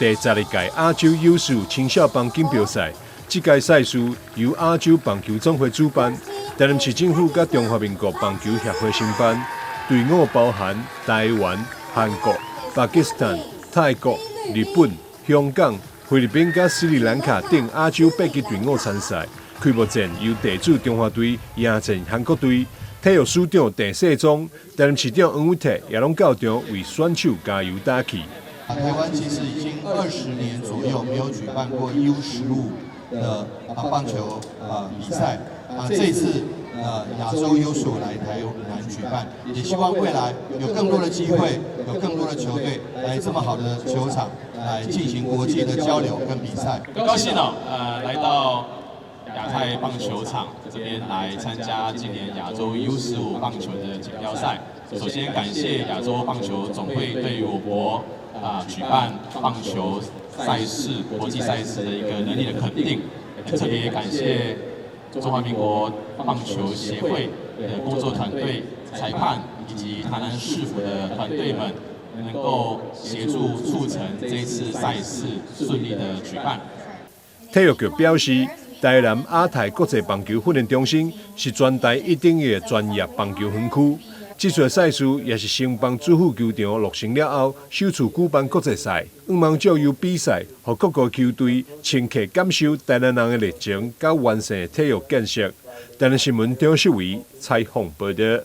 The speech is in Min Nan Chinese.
第12屆亞洲 U15青少棒錦標賽。這屆賽事由亞洲棒球總會主辦，台南市政府佮中華民國棒球協會承辦。隊伍包含台灣、韓國、巴基斯坦、泰國、日本、香港、菲律賓佮斯里蘭卡等亞洲八支隊伍參賽。開幕戰由地主中華隊迎戰韓國隊。體育署長鄭世宗、台南市長黃偉哲也攏到場為選手加油打氣。台灣其實已經20年左右沒有舉辦過 U15的棒球比賽啊，這次亞洲 U15來台南舉辦，也希望未來有更多的機會，有更多的球隊來這麼好的球場來進行國際的交流跟比賽。很高興哦，來到亞太棒球場這邊來參加今年亞洲 U15棒球的錦標賽。首先感謝亞洲棒球總會對於我國舉辦棒球賽事、國際賽事的一個能力的肯定，特別感謝中華民國棒球協會的工作團隊、裁判以及台南市府的團隊們，能夠協助促成這次賽事順利的舉辦。體育局表示，台南亞太國際棒球訓練中心是全台一等一的專業棒球園區。這次賽事也是成邦主副球場落成了後，首次舉辦國際賽，向望藉由比賽，予各國球隊深刻感受台南人的熱情佮完善的體育建設。台南新聞張秀偉採訪報導。